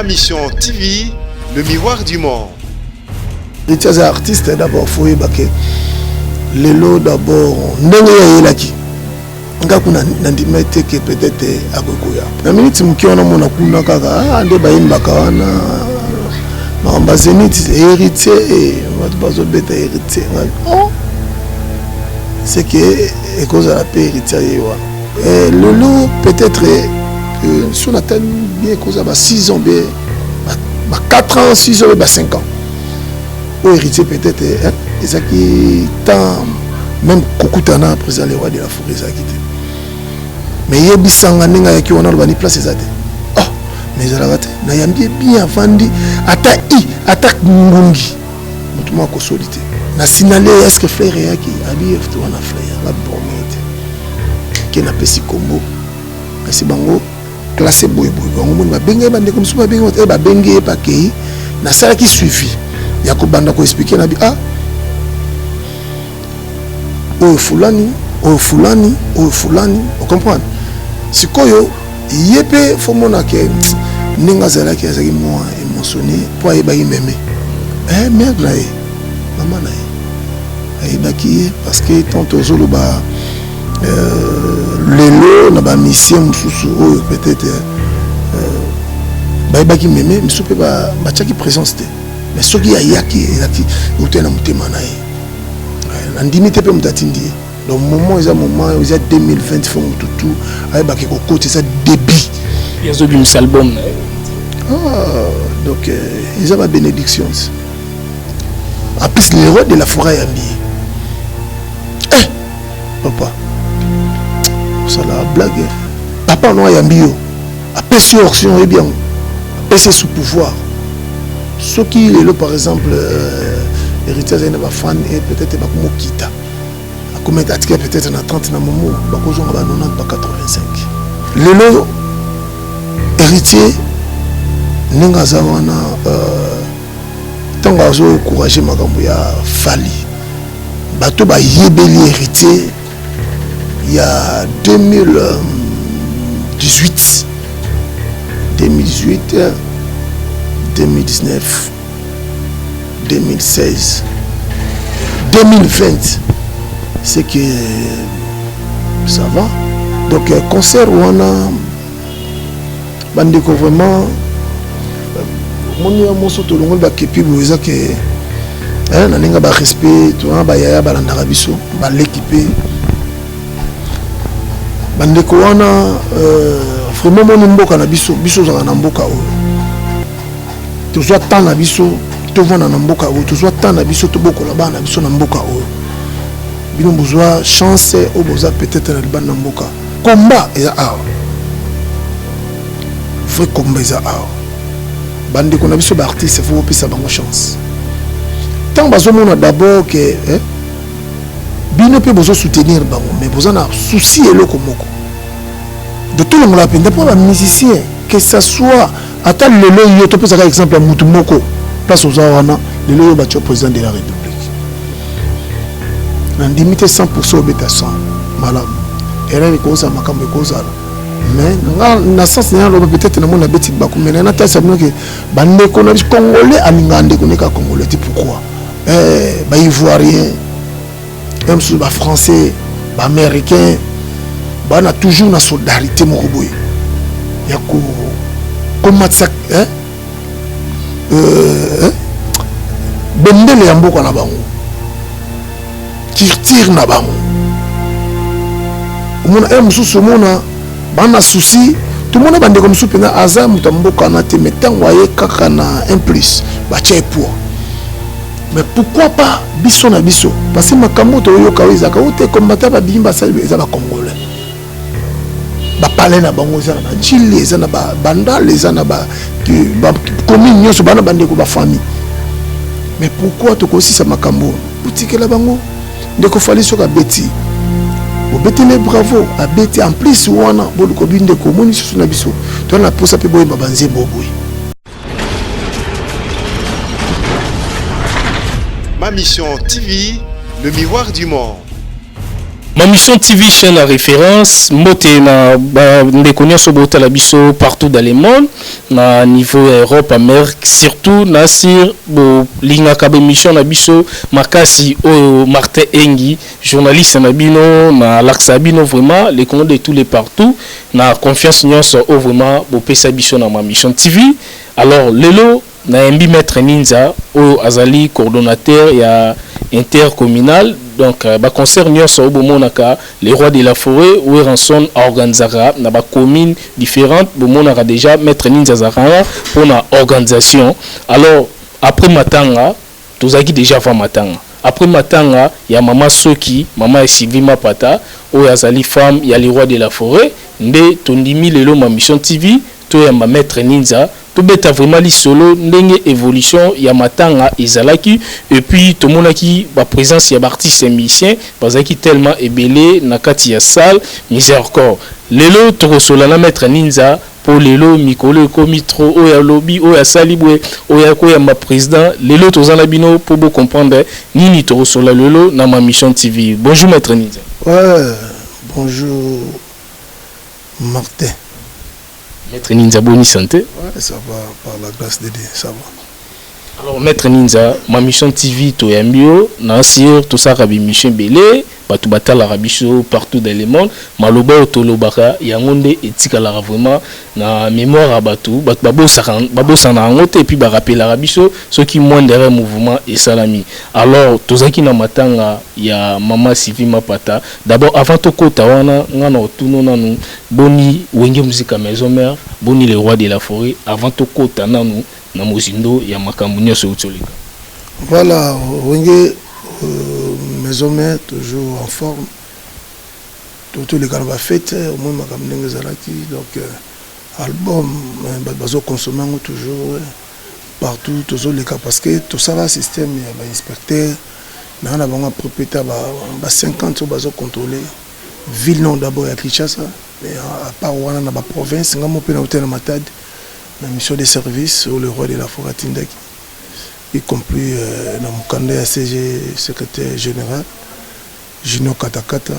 Ma Mission TV, le miroir du monde. Héritier aza artiste d'abord faut oyeba ke lelo d'abord ndenge ye ayelaki nga kuna nandima te ke peut-être akoki koya na miniti moke wana mona kuna kaka ah, nde bayembaka wana makambo ya zenith héritier eh, bato bazobeta héritier ngai oh c'est que ekozala mpe héritier ye wana eh, lelo peut-être euh, so natali bien ekozala ba 6 ans bien ba 4 ans 6 ans ba 5 ans oyo héritier peut-être hein, ezalaki temps même kokutana président le roi de la forêt ezalaki te mais yebisanga ndenge ayaki wana aloba ni place eza te oh mais ezalaka te nayambi ye bien avandi ata i ata ngungi moto moko akosoli te na signale est ce que frère eyaki abi wana frère nga borme te ke napesi kombo kasi bango classe boye boye bango moni babengi ye bandeko mosusu babengi ye babengi ye bakei nasalaki suivi ya kobanda koexplike na bi ah oyo fulani oyo fulani oyo fulani ocomprendre sikoyo ye mpe fomona ke ndenge azalaki azalaki mwa émotionné mpo ayebaki meme eh, mère na ye mama na ye ayebaki ye parce que tant tozoloba euh, lelo na bamisien mosusu oyo peut-être euh, bayebaki meme misusu mpe batiaki présence te mais soki ayaki ezalaki eutai na motema na ye euh, nandimi te mpe moto atindi ye donc moment eza moment eza 2020 fo motu tu ayebaki kokota eza débit yazobimisa album na ye ah, donc eza babénédiction en plus le roi de la forêt ayambi ye eh, papa osala blague papa no ayambi yo apesi yo option oyebi yango apesi sous pouvoir soki lelo par exemple euh, héritier azali na bafan e peut-être bakomokita akomi atikali peut-être na 30 na momo bakozonga ba 90 ba 85 lelo héritier ndenge aza wana euh, ntango azo encourage makambo ya fali bato bayebeli héritier ya 2018 2018 2019 2016 2020 c'est que ça va donc euh, concert wana bandeko vraiment omoni ya moso tolongoli bakepi boye eza ke eh, na ndenge barespect tona bayaya balandaka biso baleki mpe bandeko wana euh, vraiment moni mboka na biso biso ozalaka na mboka oyo tozwa temps na biso tovanda na mboka oyo tozwa temps na biso tobokola bana na biso na mboka oyo bino bozwa chance oyo boza peut-être na libanda na mboka Combat eza awa. Vrai combat eza awa. Bandeko na biso ba artistes faut bopesa bango chance. Tant bazomona d'abord que eh, bino mpe bozo soutenir bango mais boza na souci eloko moko de tolongola mpenza mpo ba musicien que ça soit ata lelo yo topesaka exemple ya mutu moko place oza wana lelo yo batio président de la république nandimi te 100 obeta 100 malamu erreur ekozala makambo ekozala mais nga na sens na loba peut-être na mona beti baku mais na talisa bino ke bandeko na biso congolais alingaka ndeko ne ka congolais te pourquoi eh, ba ivoirien même mosusu ba français ba américain bana toujours na solidarité moko boye ya komatisa eh? euh, eh? bendele ya mboka na bango culture na bango omona e mosusu omona bana souci tomona bandeko mosusu mpenza aza moto ya mboka wana te mai ntango aye kaka na un plus batya ye poids mais pourquoi pas biso na biso parce que makambo toyoka oyo ezalaka oyo te combattant babimi basali eza bacongolais bapalais na bango eza na banjili eza na bandal eza na bacommune nyonso bana bandeko bafamille mais pourquoi tokosisa makambo oyo botikela bango ndeko fali soki abeti obetele bravo abeti en plus wana boluka bi ndeko omoni susu na biso toza na mposa mpe boyemba banzembo boye Ma Mission TV, le miroir du monde. Ma Mission TV, chaîne à référence, mbote na bandeko nyonso botala biso partout dans le monde, na niveau ya Europe, Amérique, surtout na sir bolingaka baémission na biso makasi. Oyo Martin Engi, journaliste na bino, na alakisa bino vraiment les Congo de tous les partout, na confiance nyonso oyo vraiment bopesa biso na Ma Mission TV. Alors lelo nayambi Maître Ninza oyo azali coordonnateur ya intercommunal, donc baconcert nyonso oyo bomonaka le roi de la forêt Werrason aorganisaka na bacommune différente, bomonaka déjà Maître Ninza azalaka wana mpona organisation. Alors après matanga, tozalaki déjà avant matanga, après matanga ya mama Soki, mama ya Sylvie Mapata oyo azali femme ya le roi de la forêt, nde tondimi lelo Ma Mission TV toyamba Maître Ninza, tobeta vraiment lisolo ndenge évolution ya matanga ezalaki. Et puis tomonaki baprésence ya baartiste musicien bazalaki tellement ebele na kati ya salle Miséricorde. Lelo tokosola na Maître Ninza mpo lelo mikolo ekomi trop, oyo alobi, oyo asali boye, oyo akoyamba président. Lelo toza na bino mpo bocomprendre nini tokosola lelo na Ma Mission TV. Bonjour Maître Ninza. Ouais, bonjour Martin. Maître Ninza, boni santé? Ouais, ça va, par la grâce de Dieu, ça va. Alors Maître Ninza, Ma Mission TV toyambi yo na sir. Tosalaka baémission ebele, bato batalaka biso partout dans le monde. Maloba oyo tolobaka yango nde etikalaka vraiment na mémoire ya bato. Bato babosana yango te, et puis barapelaka biso soki moindre mouvement esalami. Alors tozalaki na matanga ya mama Sylvie Mapata. D'abord, avant tokota wana, nga na otuna nanu: boni Wenge Musica Maison Mère? Boni le roi de la forêt? Avant tokota nanu na mozindo ya makambo nyonso euti oleka. Voilà, Wenge Maison Mère toujours en forme. Toleka na bafete, omoi makambo ndenge ezalaki. Donc album, bato bazoconsommer yango toujours partout tozoleka, parce que tosala système ya bainspecteur nanga na bango propriétaire ba 50 oyo bazocontrôle ville, non d'abord ya Kinshasa, mais à part wana na baprovince. Nga mo mpe nauti na Matadi na mission de service oyo le roi de la forêt atindaki, y compris na mokanda ya CG, secrétaire général Junior Katakata.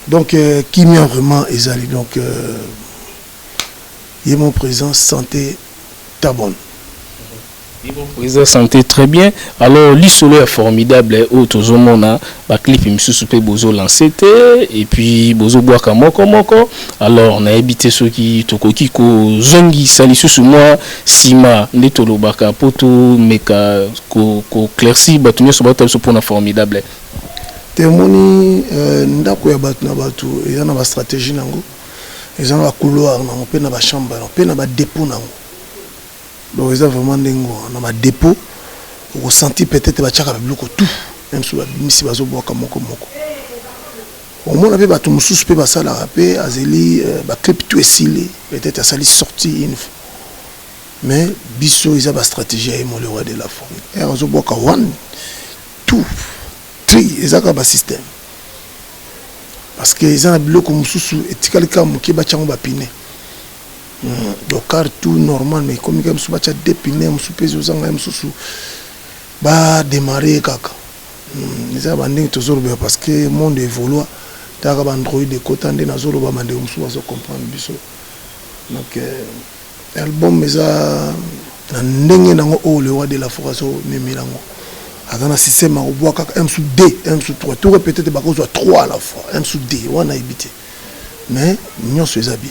Donc kimia vraiment ezali. Donc ye mon président, santé ta bonne. Président, santé très bien. Alors lisolo ya Formidable oyo tozomona baclip misusu mpe bozolancer te, et puis bozobwaka moko moko. Alors nayebi te soki tokoki kozongisa lisusu mwa nsima nde tolobaka mpo tomeka koéclaircir bato nyonso bauta biso mpona Formidable. Temoni ndako ya bato na bato eza na bastratégie nango, eza na bacouloir nango, mpe na bachambre nango, mpe na badépôt nango. Donc eza vraiment ndenge wana. Na badépôt okosentir peut-être batiaka babiloko tout, même so babimisi, bazobwaka moko moko. Omona mpe bato mosusu mpe basalaka mpe azeli baclip tout esili, peut-être asali sortie une fois. Mais biso eza bastratégie ya ye mo le roi de la forêt, ere azobwaka 1, 2, 3, eza kaka basystème, parce que eza na biloko mosusu etikali kaka moke, batyango bapine. Donc car tout normal, mais ekomi kaka mosusu batya deux pine, mosusu mpe ezozanga ye, mosusu badémarre kaka. Eza bandenge tozolobela, parce que monde évolua, taka baandroid ekota nde nazoloba, bandeko mosusu bazocomprendre biso. Donc album eza na ndenge nango oyo le roi de la forêt azomemela yango, aza na système akobwa kaka 1 sous 2, 1 sous 3 tour, peut-être bakozwa 3 à la fois, 1 sous 2 wana yebi te, mais nyonso eza bien.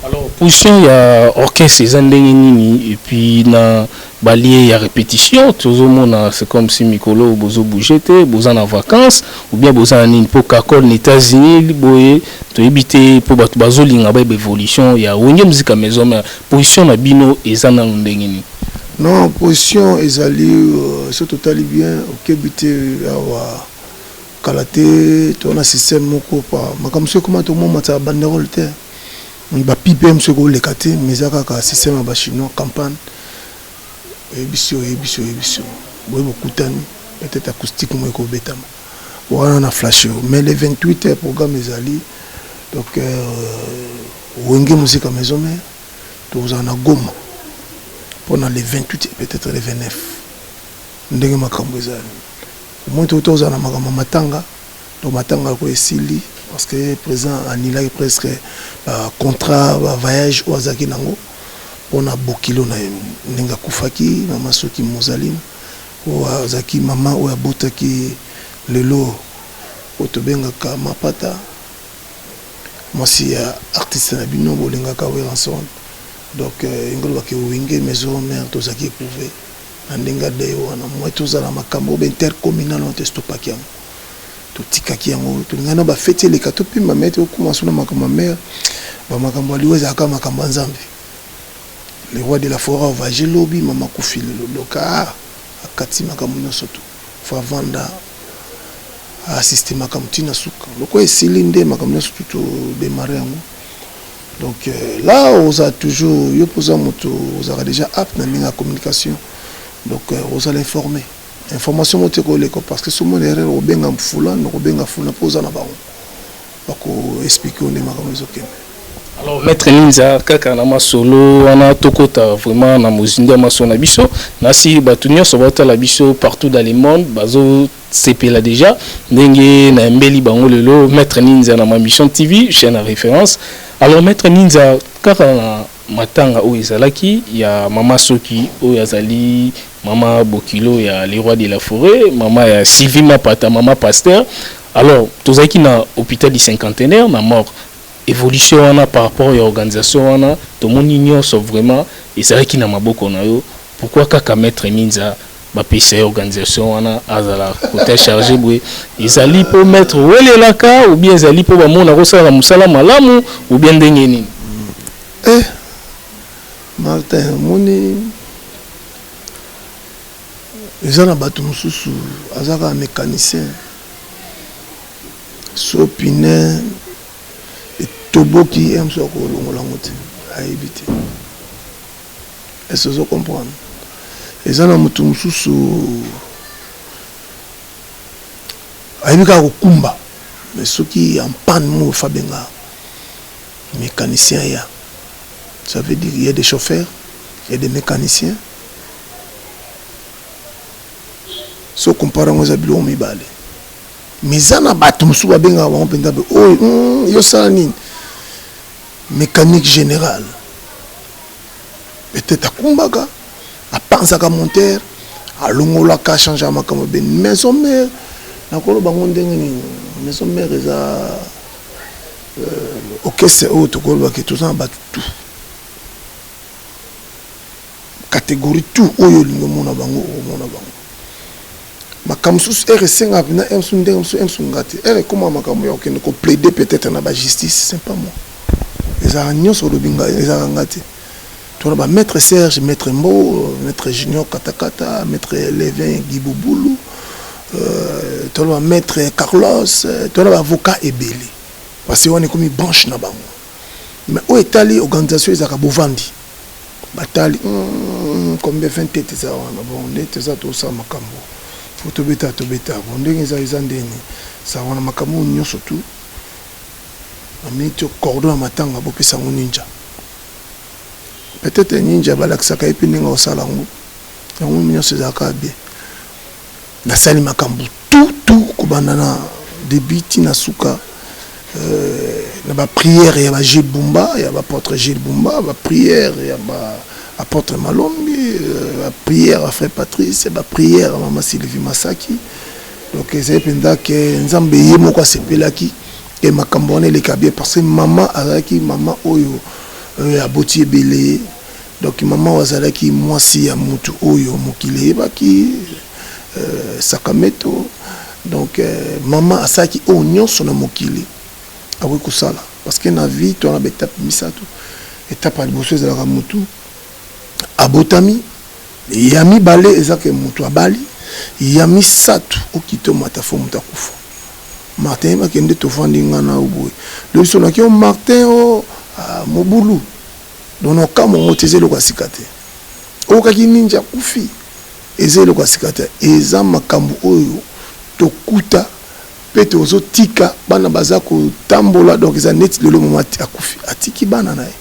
Alors position ya orchestre eza ndenge nini? Et puis na balieu ya répétition tozomona, c'est comme si mikolo bozobouge te, boza na vacances ou bien boza na nini? Mpo kakol na États-Unis boye toyebi te, mpo bato bazolinga bayeba évolution ya Wenge Musica Maison Mère, position na bino eza nanu ndenge nini? Non, position ezali so totali bien, okebi te awa kala te, toza na système moko pa makambo soki ekoma tomomataka banderole te, bapipe mosu ekoleka te, mais eza kaka système ya bachinois, campagne oyebisi, oyebisi, oyebisi, boye bokutani, peut-être acoustique moko ekobetama wana na flash oyo. Mais le 28 programme ezali. Donc Wenge Musica Maison Mère tozala na Goma mpona le 28, peut-être le 29, ndenge makambo ezali. Omoi tozala na makambo ya matanga. Donc matanga ko esili parce que président annulaki presque ba contrat, ba voyage oyo azalaki nango mpona bokilo na ye ndenge akufaki. Mama Soki Mozaline oyo azalaki mama oyo abotaki lelo oyo tobengaka Mapata, mwasi ya artiste na bino bolingaka Werrason. Donc yango olobaki Wenge Maison Mère, tozalaki éprouvé na ndenge adeye wana. Moi tozala makambo oyo baintercommunal wana te, stopaki yango, totikaki yango. Tolingani na bafeti eleka, topima me tokóma so na makambo ya mare. Bamakambo ya liwa ezalaka makambo ya Nzambe. Le roi de la forêt avoyage lobi, mama kufi lelo. Donc akati makambo nyonso to fo avanda aassiste makambo ntina suka. Lokola esili nde makambo nyonso tu todémarre yango. Donc là oza toujours yo mpoza moto ozalaka déjà apte na ndenge ya communication. Donc ozala informé, information mo te koleka, parce que somona erreur, obenga fulani, okobenga fulani mpo oza na bango, bakoexplique nde makambo ezokende. Alors maître Ninza, kaka na masolo wana, tokota vraiment na mozindo ya masolo na biso. Nasi bato nyonso baotala biso partout dans le monde bazosepela déjà ndenge nayambeli bango lelo maître Ninza na Mamission TV, chaîne à référence. Alors maître Ninza, kaka na matanga oyo ezalaki ya mama Soki, oyo azali mama bokilo ya le roi de la forêt, mama ya Sylvie Mapata, mama pasteur, alors tozalaki na hôpital du Cinquantenaire, na mort. Évolution wana par rapport ya organisation wana, tomoni nyonso vraiment ezalaki na maboko na yo. Pourquoi kaka maître Ninza bapesa ye organisation wana, azala côté chargé boye? Ezali mpo maître welelaka, ou bien ezali mpo bamona kosala mosala malamu, ou bien ndenge nini? Eh Martin, omoni, eza na bato mosusu aza kaka mécanicien. So pneu etoboki, ye mosusu akolongola yango te, ayebi te. Est-ce ozo comprendre? Eza na moto mosusu ayebi kaka kokumba, mais soki en panne moko, fa benga mécanicien ya. Ça veut dire il y a des chauffeurs, il y a des mécaniciens. So compare yango, eza biloko mibale. Mais eza na bato mosusu babengaka bango mpenza be oyo yosala nini, mécanique générale. Peut-être akumbaka, apanzaka monteur, alongolaka, achangeaka makambo ebeni. Maison Mère, nakoloba bango ndenge nini? Maison Mère eza orchestre oyo tokolobaki toza na bato tout catégorie, tout oyo olingi omona bango, okomona bango. Makambo mosusu ere esengaka mpena ere mosusu, ndenge mosusu ere mosusu nga te. Ere ekóma makambo ya kokende koplaider peut-être na bajustice, c'est pas moi. Ezalaka nyonso olobi, ezalaka nga te. Tona bamaître Serge, maître Mbo, maître Junior Katakata, maître Levin Gibubulu, tona bamaître Carlos, tona baavocat ebele, parce que wana ekomi branche na bango. Mais oyo etali organisation, ezalaka bovandi, batali combien 20 tete eza wana. Bon, nde toza tosala makambo, fo tobeta, tobeta. Bon, ndenge eza, eza ndeni eza wana. Makambo oyo nyonso tu na miniti, cordon ya matanga bopesa yango Ninja. Peut-être Ninja balakisaka ye mpe ndenge osala yango. Yango nyonso ezalaka bien. Nasali makambo tout tout kobanda na début ntina suka, na baprière ya bagilles Bumba, ya baapôtre Gilles Bumba, baprière ya baapôtre Malombi, baprière ya frère Patrice, baprière ya mama Sylvie Masaki. Donc ezali mpenza ke Nzambe ye moko asepelaki ke makambo wana eleka bien, parce que mama azalaki mama oyo aboti ebele. Donc mama oyo azalaki mwasi ya mutu oyo mokili eyebaki, Sakameto. Donc mama asalaki oyo nyonso na mokili akoki kosala, parce que na vie towana baétape misato. Étape ya liboso ezalaka mutu abotami, ya mibale ezaka mutu abali, ya misato okita omata fo moto akufa. Martin yebaki nde tovandi nga na boye lobi so naki o Martin o mobulu. Donc nokamwa ngo te, eza eloko ya sika te. Okokaki Ninja akufi, eza eloko ya sika te. Eza makambo oyo tokuta mpe tozotika bana baza kotambola. Donc eza neti lelo mama akufi, atiki bana na ye.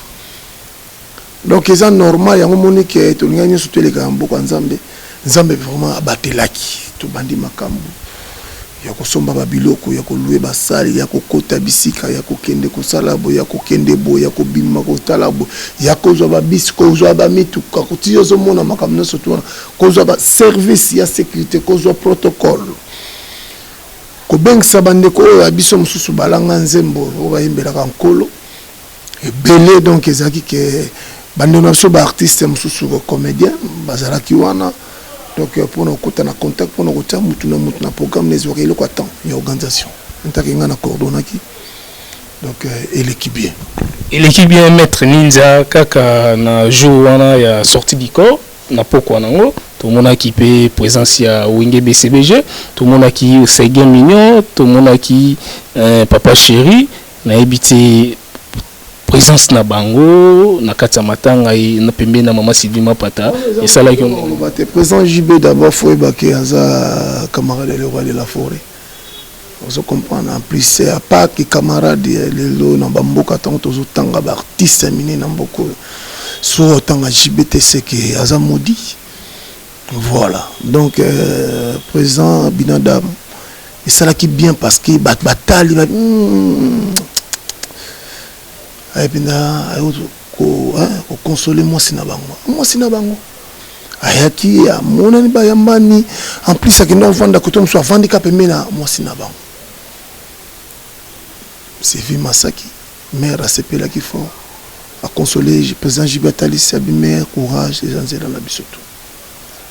Donc eza normal. Yango moni ke tolingaki nyonso toeleka na mboka ya Nzambe. Nzambe vraiment abatelaki. Tobandi makambo. Ya kosomba babiloko, ya kolouer basalles, ya kokota bisika, ya kokende kosala boye, ya kokende boye, ya kobima kotala boye, ya kozwa babisi, kozwa bamituka, ti ozomona makambo nyonso tu wana, kozwa baservice ya sécurité, kozwa protocole, kobengisa bandeko oyo ya biso mosusu balanga nzembo oyo bayembelaka Nkolo ebele. Donc ezalaki ke bandeko na biso baartiste mosusu, comédien, bazalaki wana. Donc mpona kokota na contact, mpona kotia mutu na mutu na programme na, ezwaka eloko ya temps ya organisation. Ntaki ngai na coordonnaki, donc eleki bien. Eleki bien, maître Ninza. Kaka na jour wana ya sortie du corps, na pokwa nango, tomonaki mpe présence ya Wenge BCBG, tomonaki Seguin Mignon, tomonaki Papa Chéri. Nayebi te, présence na bango na kati ya matanga na pembeni na mama Sylvie Mapata esalaki? Oloba te. Président JB, d'abord faut oyebake aza camarade, le roi de la forêt, ozo comprendre. En plus, à part que camarade, lelo na bamboka, ntango tozotanga baartiste minene na mboka oyo, so otanga JB te, seke aza maudit. Voilà. Donc président Binadam esalaki bien parce que bato batali aye mpenza koconsoler mwasi na bango. Mwasi na bango ayaki, amonani, bayambani. En plus akende ovanda kote mosusu, avandi ka pembeni na mwasi na bango Sylvie Masaki. Mare asepelaki fort, aconsoler président JB, atalisi abi: "Mare, courage, eza nzela na biso to."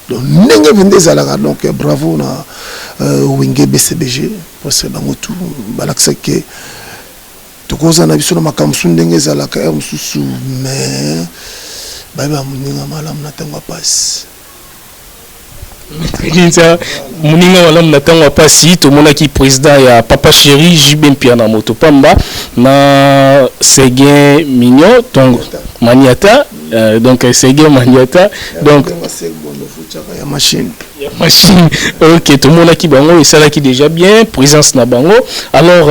Donc ndenge mpenza ezalaka. Donc bravo na Wenge BCBG, parce que bango tu balakisaki ke tokozala na biso na makambo mosusu ndenge ezalaka ere mosusu, mais bayeba moninga malamu na ntango ya pasi. Nza moninga malamu na ntango ya pasi. Tomonaki président ya Papa Chéri, JB Mpiana, moto pamba na Seguin Mignon, donc Maniata, donc Seguin Maniata, donc ya machine. Ya machine, ok. Tomonaki bango, esalaki déjà bien, présence na bango. Alors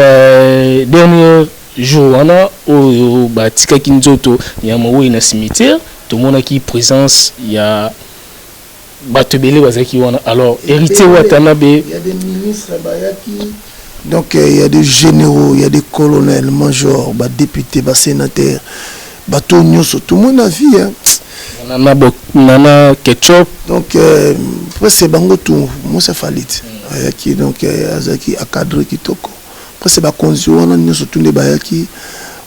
dernier jour wana oyo batikaki nzoto ya mowei na cimetière, tomonaki présence ya bato ebele bazalaki wana. Alors Héritier Watanabe? Il y a des ministres bayaki, donc il y a des généraux, il y a des colonels, majors, badéputés, basénateurs, bato nyonso tomoni na vie, hein. Nana, Nana Ketchup. Donc presque bango tu. Mosa Falit ayaki, donc azalaki encadré kitoko. Presque bakonzi wana nyonso tu nde bayaki.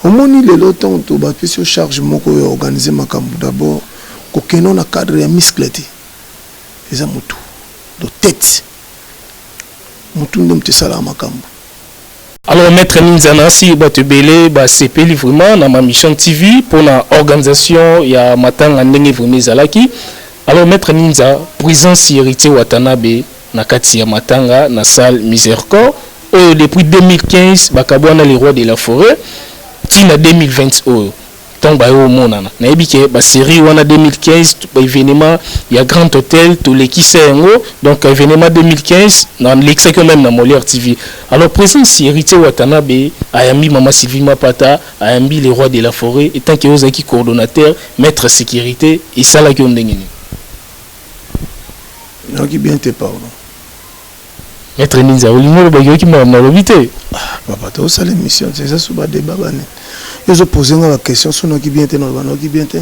Omoni lelo, ntango to bapesi yo charge moko oyo organise makambo, d'abord kokende na cadre ya muscle te, eza motu. Do tête, motu nde moto esalaka makambo. Alors maître Ninza, si bato ebele basepeli vraiment na Mamission TV mpona organisation ya matanga ndenge vraiment ezalaki. Alors maître Ninza, présence Héritier Watanabe na kati ya matanga na salle Miséricorde oyo, depuis 2015 bakabwana le roi de la forêt, ntina 2020 oyo ntango baye omonana, nayebi ke basérie wana 2015, baévénement ya Grand Hôtel, tolekisa yango. Donc événement 2015 nalekisaki yo même na Molière TV. Alors présence Héritier Watanabe, ayambi mama Sylvie Mapata, ayambi le roi de la forêt, etant ke ozalaki coordonnateur, maître sécurité, esalaki yo ndenge nini? Nayoki bien te, pardon. Maître Ninza, olingi olobaki oyoki makambo nalobi te? Ah, papa, tozosala émission te, eza so badeba bane. Yo ozopose nga baquestion, so nayoki bien te, naloba nayoki bien te.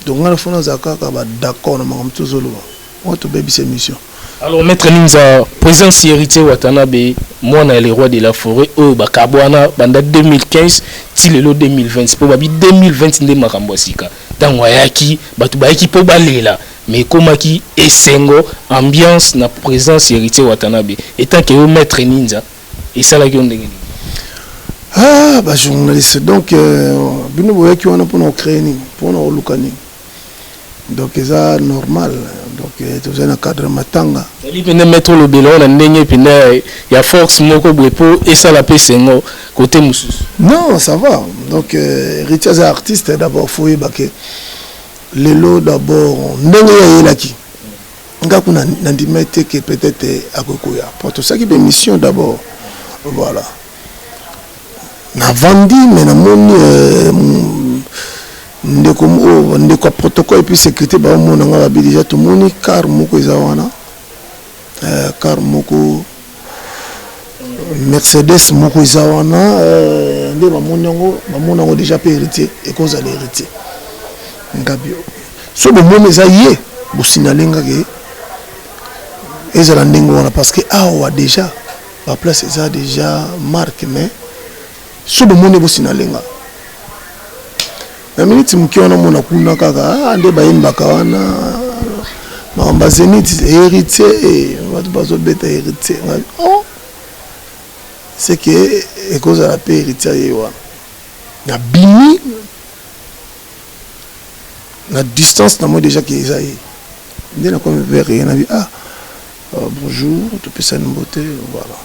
Donc nga na fona azala kaka bad'accord na makambo tozoloba oyo, tobebisa émission. Alors maître Ninza, présence Héritier Watanabe, mwana ya le roi de la forêt oyo bakabwana banda 2015 ti lelo 2020, mpo babi 2020 nde makambo ya sika. Ntango ayaki, bato bayaki mpo balela, mais ekomaki esengo, ambiance na présence Héritier Watanabe. Etant ke yo maître Ninza, esalaki yo ndenge nini? Ah, bajournaliste, donc bino boyaki wana mpona kocréer nini, mpona koluka nini? Donc eza normal. Donc tozali na cadre matanga. Ezali mpenza, maître, olobela wana ndenge mpenza ya force moko boye mpo esala mpe esengo kote mosusu. Non, ça va. Donc Héritier aza artiste. D'abord faut oyeba ke lelo, d'abord ndenge ye ayelaki, nga kuna nandima te ke peut-être akoki koya, po tosalaki bémission d'abord. Voilà, navandi, me namoni ndeko oyo, ndeko ya protocole et puis sécurité, baomona nga, babi déjà tomoni car moko eza wana, car moko. Mercedes moko eza wana nde bamoni yango, bamoni yango déjà mpe Héritier, ekozala Héritier. Ngabi so bomoni eza ye, bosignaler nga ke ezala ndenge wana, parce que awa déjà baplace eza déjà marqué. Mais so bomoni, bosignaler nga. Na miniti moke wana, omona kuna kaka nde bayembaka wana makambo ya Zénith, Héritier, bato bazobeta Héritier. Oh, c'est que ekozala mpe Héritier ye wana. Nabimi na distance, namoni déjà ke eza ye. Nde nakomi vers ye, nabi: "Ah, bonjour." Topesani mbote, voilà.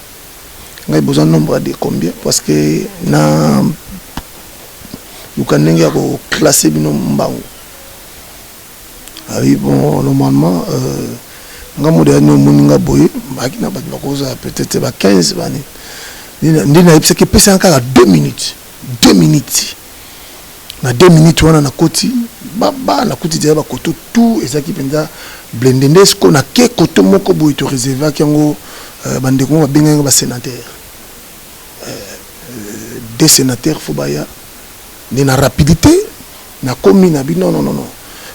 Ngai boza nombre de combien? Parce que na luka ndenge ya koclasser bino mbangu. Abi: "Bon, normalement nga mo deya omoni nga boye, baki na bato bakozala peut-être ba 15 bani." Nde nayebisaki: "Epesanga kaka 2 minutes, 2 minutes." Na 2 minutes wana nakoti baba, nakuti deya bakoto tout ezalaki mpenza blindé. Nde siko nake koto moko boye, toreservaki yango bandeko mo babengaki basénateur, deux sénateurs fo baya. Nde na rapidité nakomi na bi: "Non, non, non, non,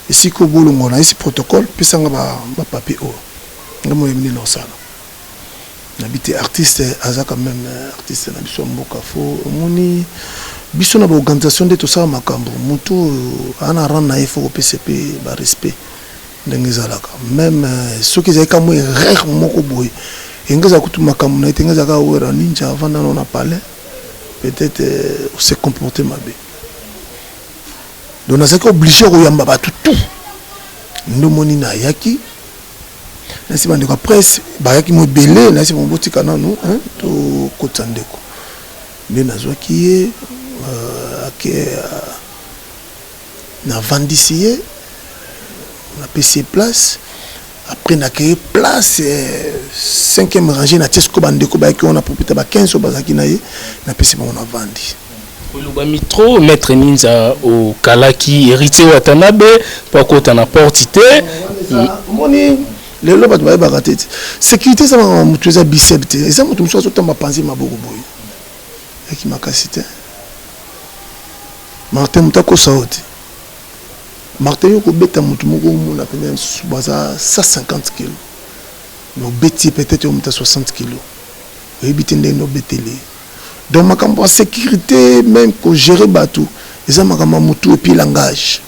esika obolongo na esi protocole, pesanga bapapier oyo." Nga moyebi nde naosala, nabi te artiste aza quand même artiste na biso ya mboka. Fo omoni biso na baorganisation nde tosala makambo, motu oyo aa na rang na ye, fo kopesa mpe barespect ndenge ezalaka. Même soki ezalaki ka mwa erreur moko boye, enge ezala kutu makambo na ye te. Enge ezalaka Wera Ninja avanda nano na palais, peut-être ose comporte mabe. Donc nazalaki obligé koyamba bato tout. Nde omoni nayaki, nasi bandeko ya presse bayaki mo ebele, nasi bango: "Botika nanu tokotisa ndeko." Nde nazwaki ye, ake, navandisi ye, napesi ye place. Après nakei place cinquième rangée, natie sikoyo bandeko bayaki wana, propita ba 15 oyo bazalaki na ye, napesi bango, navandi. Oloba mitro, Maître Ninza, okalaki Héritier Watanabe mpo akota na porte te. Omoni, lelo bato bayebaka te, sécurité eza makambo motu, eza bicep te, eza moto mosusu azotamba panzi maboko boye, eki makasi te. Martin, moto akosa oyo te. Martin, yo kobeta motu moko, omona pene mosusu baza 150 kilo, mais obeti ye peut-être yo moto ya 60 kilo, oyebi te ndenge obeteli ye. Donc makambo ya sécurité, même kogérer bato, eza makambo ya motu et puis langage.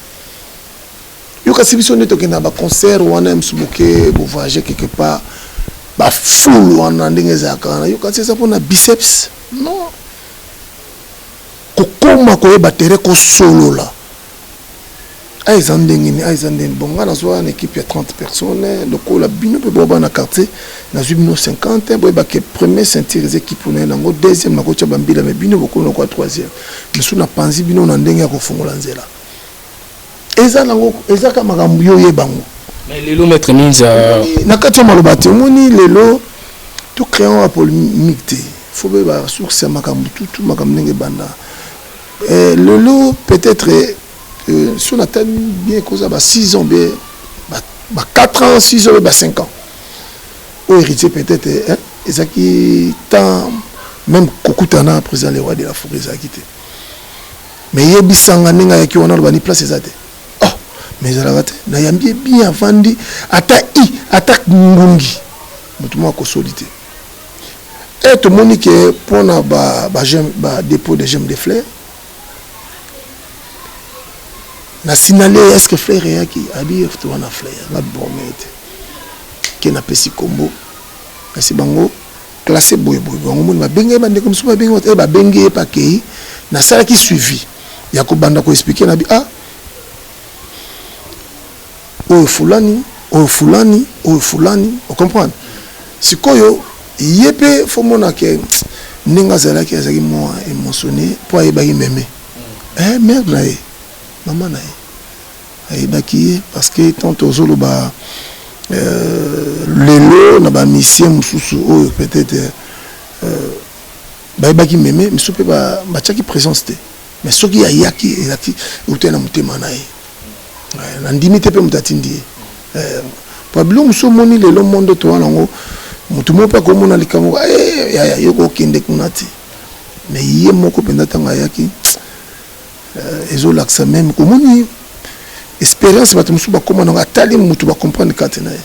Yo kasi biso nde tokende na baconcert wana, mosu boke bovoyage quelque part, bafoule wana ndenge ezalaka wana, yo kasi eza mpona biceps? Non, kokóma koyeba terrain, kosolola, a eza ndenge nini, a eza ndenge. Bon, nga nazwa na équipe ya 30 personnes, lokola bino mpe boba na quartier, nazwi bino 50. Boyebake premier ceinture eza équipe na ye nango, deuxième nakotia bambila, mais bino bokomi nakoya troisième. Mosusu napanzi bino na ndenge ya kofongola nzela, eza nango, eza ka makambo yo oyebango. Mais lelo, Maître Ninza, na kati ya maloba te, omoni lelo tocréer ba polémique te, fo boyeba source ya makambo tutu, makambo ndenge ebanda. Lelo peut-être so natali bien, koza ba 6 ans bien, ba 4 ans, 6 ans, ba 5 ans oyo Héritier peut-être ezalaki temps même kokutana président le roi de la forêt ezalaki te. Mais yebisanga ndenge ayaki wana, aloba ni place eza te. Oh, mais ezalaka te, nayambi ye bien, avandi, ata i ata ngungi moto moko akosoli te. E tomoni ke mpona ba dépôt de gemme de fleurs, na signalé: "Est ce que fleur eyaki?" Abi to wana fleur nga borme te, ke napesi kombo, kasi bango classe boye boye, bango moni babenge ye, bandeko mosusu babenge ye, babenge ye mpe akei. Nasalaki suivi ya kobanda koexpliquer na bi: "Ah, oyo fulani, oyo fulani, oyo fulani." Ocomprendre sikoyo, ye mpe fo mona ke ndenge azalaki, azalaki mwa émotionné, mpo ayebaki meme mare na ye, mama na ye ayebaki ye, parce que tant tozoloba lelo na bamisien mosusu oyo peut-être bayebaki meme misu mpe batiaki présence te, mais soki ayaki, ezalaki eutai na motema na ye. Nandimi te mpe moto atindi ye, po biloko mosusu omoni lelo, mondo towana yango. Moto moko mpe akomona likambo, eh, yaya, yo kokende kuna te. Mais ye moko mpenza ntango ayaki, ezolakisa meme komoni expérience bato mosusu bakóma nango, atali motu, bacomprendre kati na ye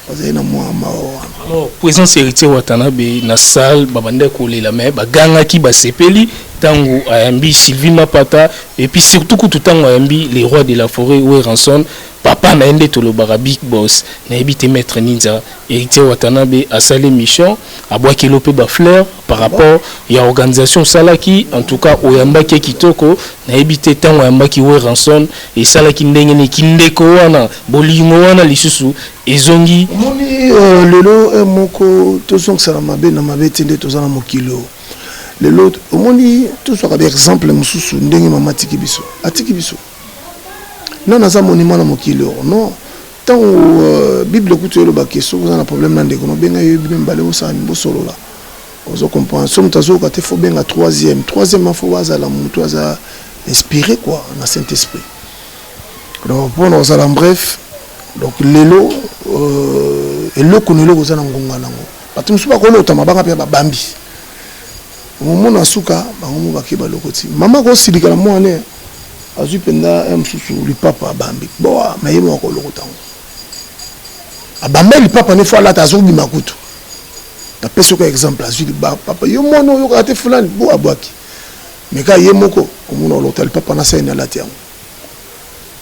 bazali na mwa mawa wana. Alors, présence Héritier Watanabe na salle, babandaki kolela, mais bagangaki, basepeli ntango ayambi Sylvie Mapata, et puis surtout kutu ntango ayambi le roi de la forêt Werrason, papa na ye nde tolobaka, big boss. Nayebi te, maître Ninza, Héritier Watanabe asali mission, abwakeli mpe bafleur par rapport ya organisation osalaki. En tout cas, oyambaki ye kitoko. Nayebi te, ntango ayambaki Werrason, esalaki ndenge nini? Kindeko wana, bolingo wana lisusu ezongi? Omoni, lelo moko tozongisana mabe na mabe te. Nde toza na mokili oyo lelo, omoni, tozwaka baexemple mosusu ndenge mama atiki biso, atiki biso nano aza monument na mokili oyo. Non, ntango Bible kutu elobaki, soki oza na problème na ndeko, nobenga yo bino mibale, bosala bosolola. Ozo comprendre? So moto azoyoka te, faut benga troisième. Troisième, faut azala moto aza inspiré quoi, na Saint Esprit. Donc mpona kozala bref, donc lelo, eloko na eloko oza na ngonga nango. Bato mosusu bakolota mabanga mpe babambi, omomona suka bango mo bake balokoti. Mama akosilika na mwana, azwi mpenza ya mosusu lipapa, abambi boa, ma ye moko akolokota yango. Abamba lipapa ne fo alata, azobima kutu. Napesi oka exemple, azwi lipapa, yo mwana oyokaka te, fulani bo abwaki, mais ka ye moko omona olota lipapa na saini, alati yango.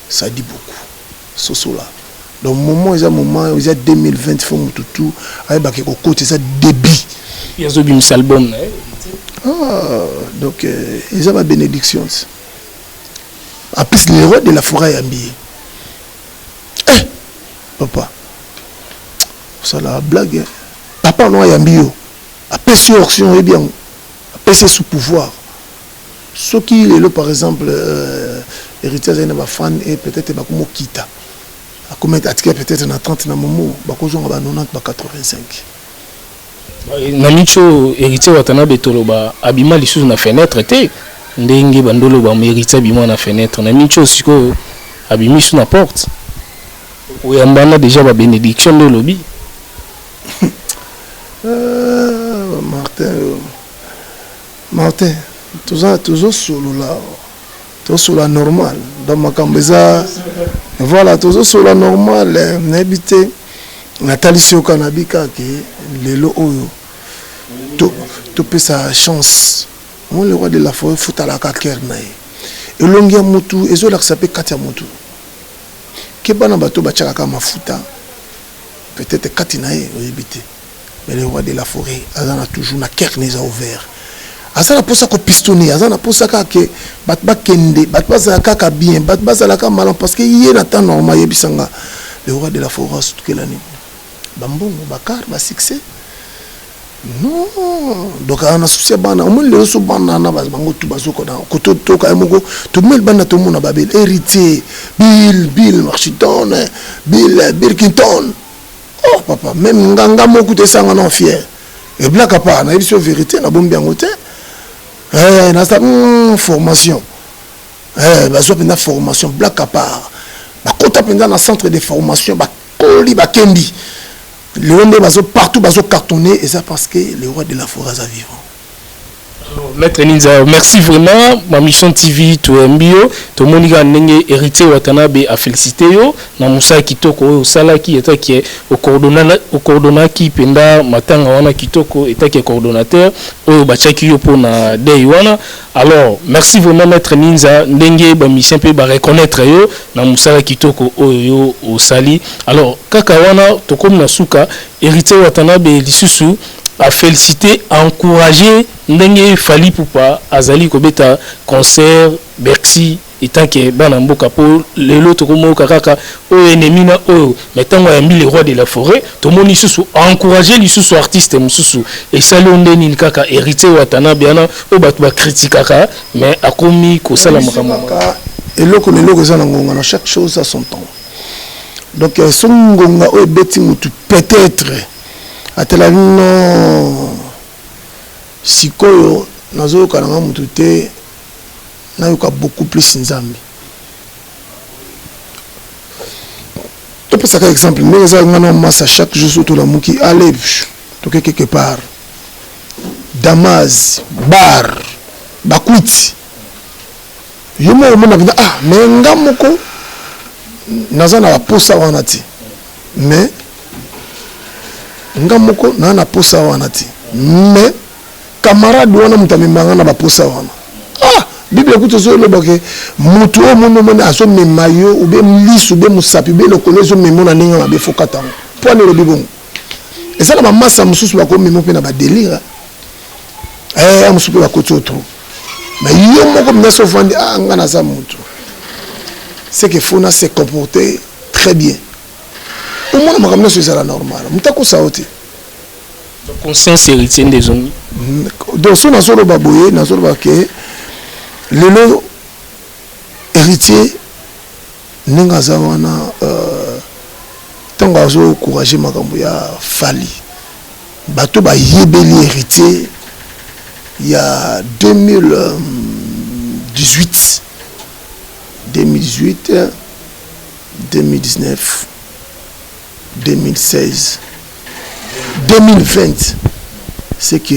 Ça dit beaucoup, sosola. Donc moment eza, moment eza 2020, faut motu tu ayebaki kokota, eza débit. Azobimisa album na ye. Ah, donc eza babénédiction. En plus, le roi de la forêt ayambi ye. Eh, papa, osala blague, papa no ayambi yo, apesi yo onction, oyebi yango, apesi ye sous pouvoir. Soki lelo, par exemple, Héritier azali na bafan e peut-être bakomokita, akomi atikali peut-être na 30 na momo, bakozonga ba 90, ba 85. Na miso, Héritier Watanabe, toloba abima lisusu na fenêtre te, ndenge bandoloba Héritier abima na fenêtre. Na miso sikoyo, abimi su na porte, oyambana déjà babénédiction nde olobi. Martin, Martin, toza tozosolola, tozosolola normal. Donc makambo eza, voilà, tozosolola normal. Nayebi te, natalisi yo kaka, nabi kaka ke lelo oyo topesa chance. Moi, le roi de la forêt, futalaka cœur na ye, elongi ya motu ezolakisa mpe kati ya motu. Ke bana bato batiaka kaka mafuta, peut-être kati na ye oyebi te. Mais le roi de la forêt aza na toujours na cœur na eza ouvert, aza na mposa kopistonner, aza na mposa kaka ke bato bakende, bato bazala kaka bien, bato bazalaka malamu, parce que ye na temps normal, ayebisanga, le roi de la forêt asutukela nini? Bambongo, bacar, basuccès? Non. Donc aza na souci ya bana. Omoni lelo so bana na bango tu bazokona kototoka ye moko, tomeli bana, tomona babele Héritier, Bill, Bill Washington, Bill, Bill Clinton. Oh papa, même nganga moko te esanga na fier eblaka pa. Nayebi so vérité, nabombi yango te. Nasa formation, bazwa mpenza formation black à part, bakota mpenza na centre de formation, bakoli, bakembi. Lelo nde bazo partout, bazo cartonner, eza parce que le roi de la forêt aza vivant. Maître Ninza, merci vraiment. Ma Mission TV toyambi yo, tomoni kaka ndenge Héritier Watanabe afélicité yo na mosala kitoko oyo osalaki, etaki ocoordonnaki mpenza matanga wana kitoko, etaki coordonnateur oyo batiaki yo mpona deuil wana. Alors merci vraiment, maître Ninza, ndenge bamusicien mpe bareconnaître yo na mosala kitoko oyo yo osali. Alors kaka wana tokomi na suka. Héritier Watanabe lisusu afélicité, encouragé ndenge Fally Ipupa azali kobeta concert Bercy, etanke bana mboka, mpo lelo tokomoyoka kaka oyo ennemi na oyo. Mais ntango ayambi le roi de la forêt, tomoni lisusu encouragé lisusu artiste mosusu. Esali oyo nde nini? Kaka Héritier Watanabe wana oyo bato bakritikaka, mais akomi kosala makambo. Eloko na eloko eza na ngonga na, chaque chose a son temps. Donc soki ngonga oyo ebeti, motu peut-être atelaki non. Sikoyo nazoyoka nanga motu te, nayoka beaucoup plus Nzambe. Topesaka exemple ndenge eza, nga na masa chaque jour so tolamuki, ale. Toke quelque part, Damas bar, bakwiti, yo moko omona mpenza, ah, mais nga moko naza na baposa wana te, mais nga moko naza na posa wana te, mais camarade wana moto amemanga na baposa wana. Ah, Bible ekuti ezoloba ke motu oyo omoni, omoni azomema yo, ube lisu, ube mosapi, ube lokolo, ezomema na ndenge mabe, fokata yango. Mpo wana elobi bongo, eza na bamasa mosusu bakomema mpe na badélire, eh, mosusu mpe bakoti otro. Mais yo moko mpenza so ofandi, ah, nga naza motu, c'est que faut na se comporter très bien. Omona makambo nyonso ezala normal, moto akosa yo te. Conscience Héritier nde ezongi. Donc so nazoloba boye, nazoloba ke lelo Héritier ndenge aza wana, ntango azoencourage makambo ya Fally, bato bayebeli Héritier ya 2018, 2018, 2019, 2016, 2020, c'est que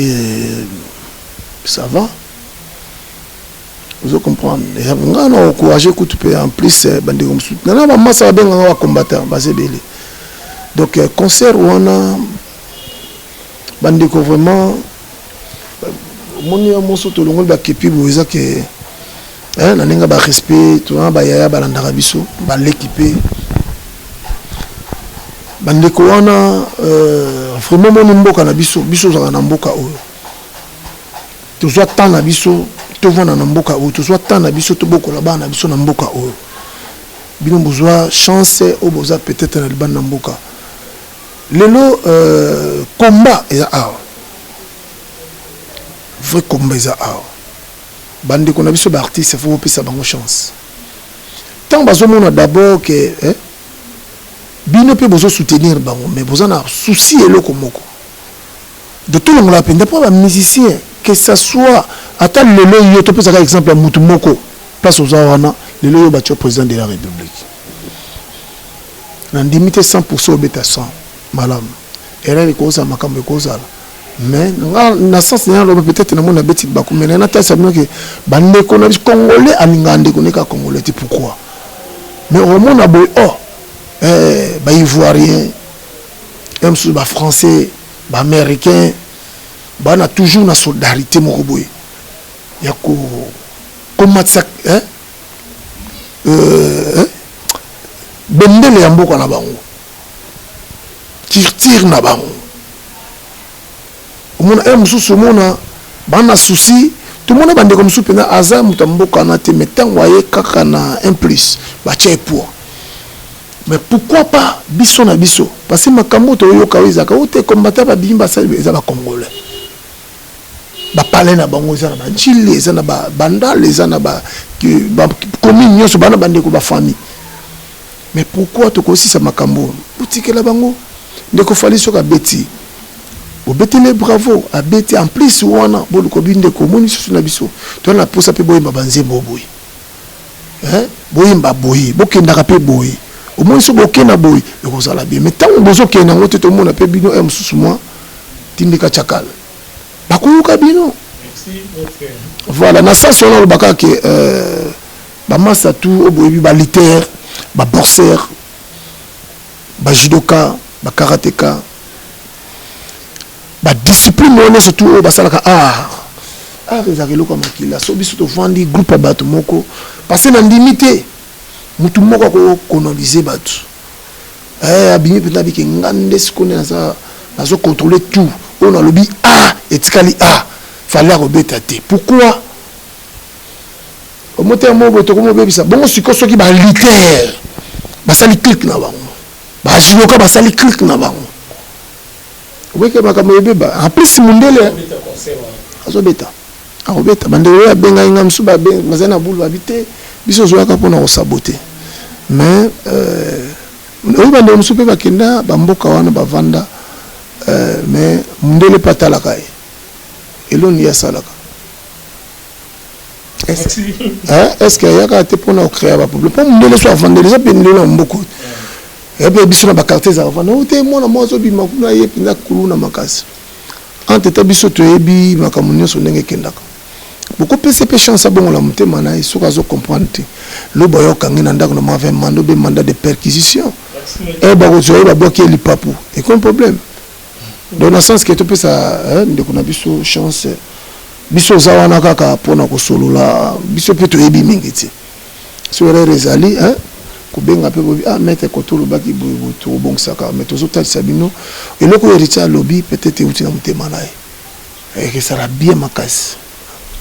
ça va, ozo comprendre. Nga na encourage kutu mpe en plus bandeko mosusu nana bamasa babenganga bacombattant, baza ebele. Donc concert wana, bandeko, vraiment omoni yo moso tolongoli bakepi boye, eza ke na ndenge barespect tona bayaya balandaka biso, baleki mpe bandeko wana. Vraiment moni mboka na biso, biso ozalaka na mboka oyo, tozwa temps na biso tovanda na mboka oyo, tozwa temps na biso tobokola bana na biso na mboka oyo. Bino bozwa chance oyo boza peut-être na libanda na mboka. Lelo combat eza awa, vrai combat eza awa. Bandeko na biso baartiste, faut bopesa bango chance. Ntango bazomona d'abord ke, eh, bino mpe bozosoutenir bango, mais boza na souci eloko moko de tolongola mpenza mpo bamusicien, que ça soit ata lelo yo, topesaka exemple ya mutu moko, place oza wana lelo oyo batia président de la République, nandimi te 100 obeta 100 malamu, erreur ekozala, makambo ekozala. Mais nga na sens na loba, peut-être namoni nabeti libaku, mais natalisa bino ke bandeko na biso congolais alingaka ndeko neka congolais te. Pourquoi? Mais omona boye, oh, eh, baivoirien ya mosusu, bafrançais, baaméricain, bana toujours na solidarité moko boye ya komatisa, eh? Eh? Bendele ya mboka na bango, culture na bango. Omona e mosusu, omona bana souci, tomona bandeko mosusu mpenza aza moto ya mboka wana te, mais ntango aye kaka na un plus, batia ye poids. Mais pourquoi pas biso na biso? Parce que makambo toyoka oyo ezalaka oyo te, combattant babimi, basali, eza bacongolais, bapalais na bango eza na banjili, eza na Bandal, eza na bacommune nyonso, bana, bandeko, bafamille. Mais pourquoi tokosisa makambo oyo? Botikela bango. Ndeko Fally soki abeti, bobetele bravo, abeti. En plus wana boluka bi ndeko, omoni susu na biso toza na posa mpe boyemba banzembo boye, boyemba boye, bokendaka mpe boye. Omoni, so bokenda boye ekozala bien. Mais ntango bozokende yango te, tomona mpe bino e mosusu mwa tindika tiakala, bakoyoka bino. Voilà, na sens wana olobaka ke bamasa tu oyo boyebi, balutteurs, baboxeur, bajudoka, bakarateka, badiscipline wana nyonso tu oyo basalaka art, art ezalaka eloko ya makila. So biso tovandi groupe ya bato moko, parce que nandimi te mutu moko akocoloniser bato. Abimi mpenza, abike nga nde sikoyo nde naza nazocontrôle tout oyo nalobi, a etikali a Fally akobeta te. Pourquoi omotema moko boye tokomobebisa bongo? Sikoyo soki balutteurs basali clique na bango, bajudoka basali clique na bango, oboyeke makambo ebeba. En plus mundele azobeta, akobeta. Bandeko oyo abengai nga mosusu bazali na bulu, babi te, biso ozwaka mpona kosaboter. Mais oyo bandeko mosusu mpe bakenda bamboka wana, bavanda, mais mundele mpe atalaka ye eloni ye asalaka. Est ce que ayaka te mpona kocréer baproblème? Mpo mundele so avandeli, eza mpe ndelo ya mboka oyo mpe biso na baquartier ezalaka vanda o te, mwana mwa azobima kuna, ye mpenza kuluna makasi. Entre temps biso toyebi makambo nyonso ndenge ekendaka. Bokopesa mpe chance abongola motema na ye. Soki azo comprendre te, loba oyo okangi na ndako na mwa mandat obe mandat de perquisition e bakozwa ye, babwaki ye lipapu, ekomi problème. Donc na sens ke topesa ndeko na biso chance. Biso oza wana kaka mpona kosolola, biso mpe toyebi mingi te. So erreur ezali, kobenga mpe bobi: "Ah, maître, koto olobaki boye boye." Tokobongisaka, mais tozotalisa bino eloko oyo Héritier alobi, peut-être euti na motema na ye, ekesala bien makasi.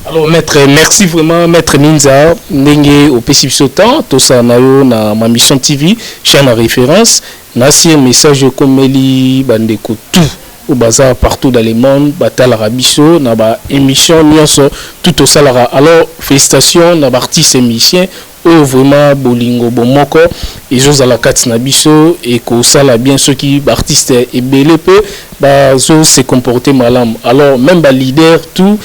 Alors maître, merci vraiment, maître Ninza, ndenge opesi biso temps tosala na yo na Ma Mission TV, chaîne à référence. Nasi message ekomeli bandeko tout oyo baza partout dans le monde, batalaka biso na baémission nyonso tout tosalaka. Alors félicitations na baartiste musicien oyo vraiment bolingo bomoko ezozala kati na biso. Ekosala bien soki baartiste ebele mpe bazo se comporter malamu. Alors même baleader tout,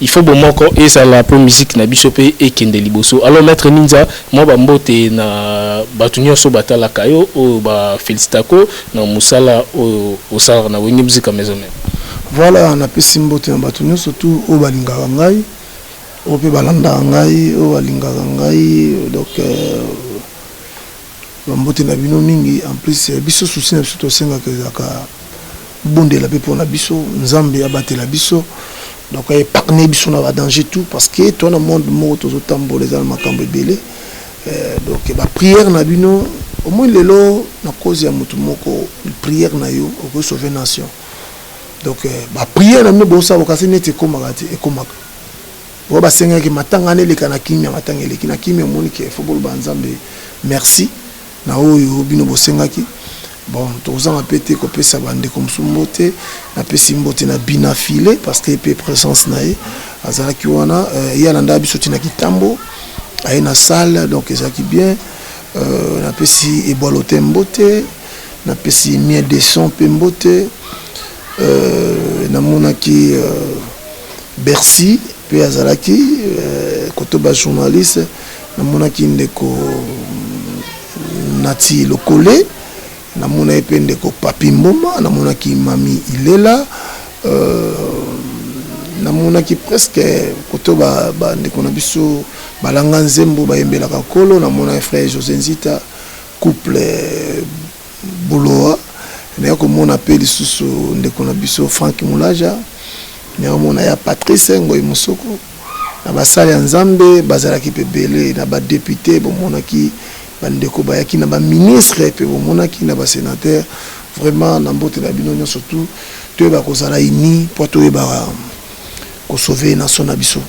il faut bomoko ezala mpo musique na biso mpe ekende liboso. Alors maître Ninza, mwa bambote na bato nyonso batalaka yo, oyo bafélicitako na mosala oyo osalaka na Wenge Musica Maison Mère. Voilà, napesi mbote na bato nyonso tu oyo balingaka ngai, oyo mpe balandaka ngai, oyo balingaka ngai. Donc bambote na bino mingi. En plus, biso souci na biso tosengaka ezalaka bondela mpe mpona biso, Nzambe abatela biso, donc épargne biso na badanger tout, parce que toa na monde moko tozotambola, eza na makambo ebele. Donc baprière na bino, au moins lelo na cause ya motu moko, prière na yo okoki sauver nation. Donc baprière na bino bosala, bokasi neti ekomaka te, ekomaka oyo basengaki matanga wana eleka na kimia, matanga eleki na kimia. Omoni ke fo boloba Nzambe merci na oyo bino bosengaki. Bon, tozanga mpe te kopesa bandeko mosusu mbote. Napesi mbote na Bina File, parce que mpe présence na ye azalaki wana, ye alandaka biso ntina kitambo, aye na salle, donc ezalaki bien. Napesi Ebwalo te mbote, napesi Mien de Son mpe mbote. Namonaki Bercy mpe azalaki koto bajournaliste. Namonaki ndeko Nati Lokole, namonaki mpe ndeko Papi Mboma, namonaki Mami Ilela, namonaki presque koto bandeko na biso balanga nzembo, bayembelaka nkolo. Namonaki frère José Nzita, couple Boloa. Naya komona mpe lisusu ndeko na biso Frank Mulaja, naya komona ya Patrice Ngoi Mosoko. Na basali ya Nzambe bazalaki mpe ebele, na badéputé bomonaki bandeko bayaki, na baministre mpe bomonaki, na basénateur. Vraiment, na mbote na bino nyonso tu. Toyeba kozala uni mpo toyeba kosauve nation na biso.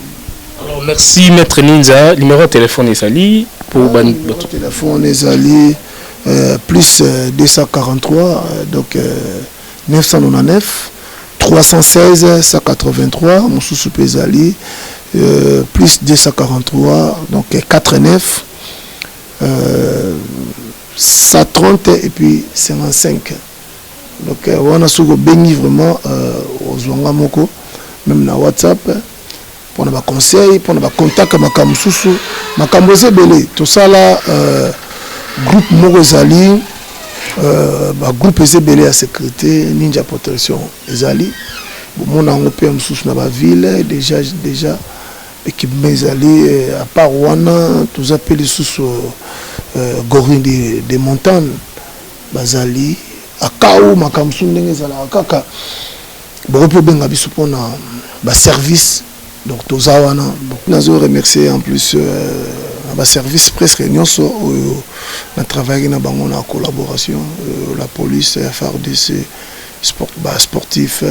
Alors merci maître Ninza. Numéro de téléphone ezali pour ah, numéro de téléphone ezali plus 243 donc 999 316 183. Mosusu mpe ezali plus 243 donc 49 130 et puis 55. Donc wana soki obengi, vraiment ozwanga moko, même na WhatsApp mpona baconseil, mpona bacontact, makambo mosusu, makambo eza ebele. Tosala groupe moko ezali, bagroupe eza ebele ya sécurité, Ninja Protection ezali, bomona yango mpe mosusu na baville déjà équipement ezali. À part wana, toza mpe lisusu gorille de montagne bazali akau, makambo mosusu ndenge ezalaka kaka, bokoki mpe obenga biso mpona baservice. Donc toza wana. Nazo remercier en plus na baservice presque nyonso oyo na travaillaki na bango na collaboration, la police, FARDC, sport, basportif,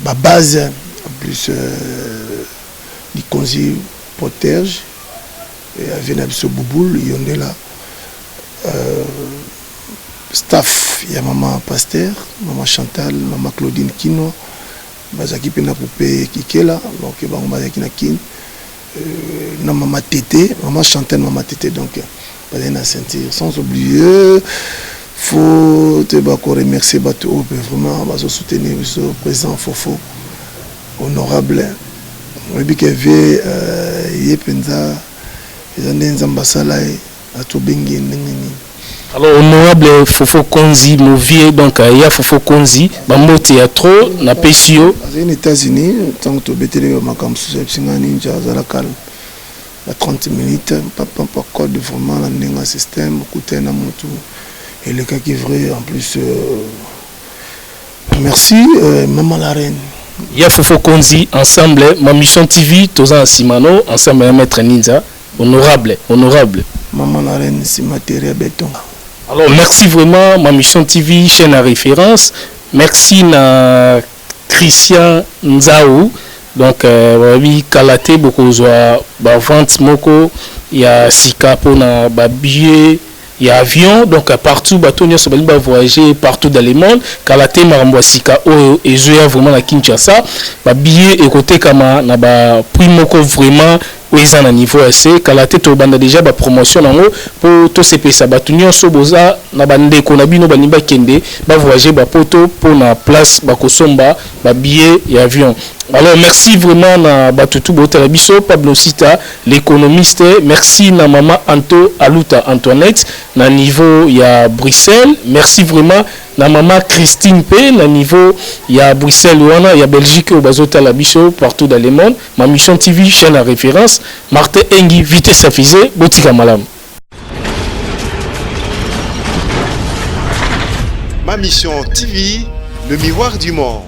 babase, en plus likonzi protège ave na biso Bubul Yondela, staff ya mama pasteur, mama Chantal, mama Claudine Kino, bazalaki mpe na Pope Kikela. Donc bango bazalaki na Kine, na mama Tete, mama Chantal, mama Tete, donc bazali na ceinture. Sans oublier, faut toyeba koremercier bato oyo mpe vraiment bazosoutenir biso, président Fofo honorable. Oyebi ke vie ye mpenza eza nde Nzambe asala ye, atobengi ye ndenge nini. Alors honorable Fofo Konzi mon vieux, donc ya Fofo Konzi, bambote ya trop na pesi yo. Azali na États-Unis, ntango tobeteli makambo mosusu, ayebisi ngai Ninja azala calme ba 30 minutes, papa code vraiment na ndenge ya système okutani na motu elekaki vrai. En plus merci maman la reine. Ya Fofo Konzi, ensemble Ma Mission TV toza na nsima no, ensemble ya maître Ninja, honorable, honorable. Maman la reine, nsima tere ya béton. Alors merci vraiment Ma Mission TV, chaîne à référence. Merci na Christian Nzaou. Donc babi kala te bokozwa bavente moko ya sika mpona babillet ya avion. Donc partout, bato nyonso balingi bavoyager partout dans le monde, kala te makambo ya sika oyo ezoya vraiment na Kinshasa. Babillet ekotekama na baprix moko vraiment oyo eza na niveau ya se. Kala te tobanda déjà bapromotion nango mpo tosepelisa bato nyonso. Boza na bandeko na bino balingi bakende bavoyage bapoto, mpona place bakosomba babillet ya avion. Alors merci vraiment na bato tu botala biso. Pablo Sita l'économiste, merci na mama Anto Aluta Antoinette na niveau ya Bruxelles. Merci vraiment na mama Christine P na niveau ya Bruxelles wana ya Belgique, oyo bazotala biso partout dans le monde. Ma Mission TV, chaîne à référence. Martin Engi, vitesse à fusée, botika malamu. Ma Mission TV, le miroir du monde.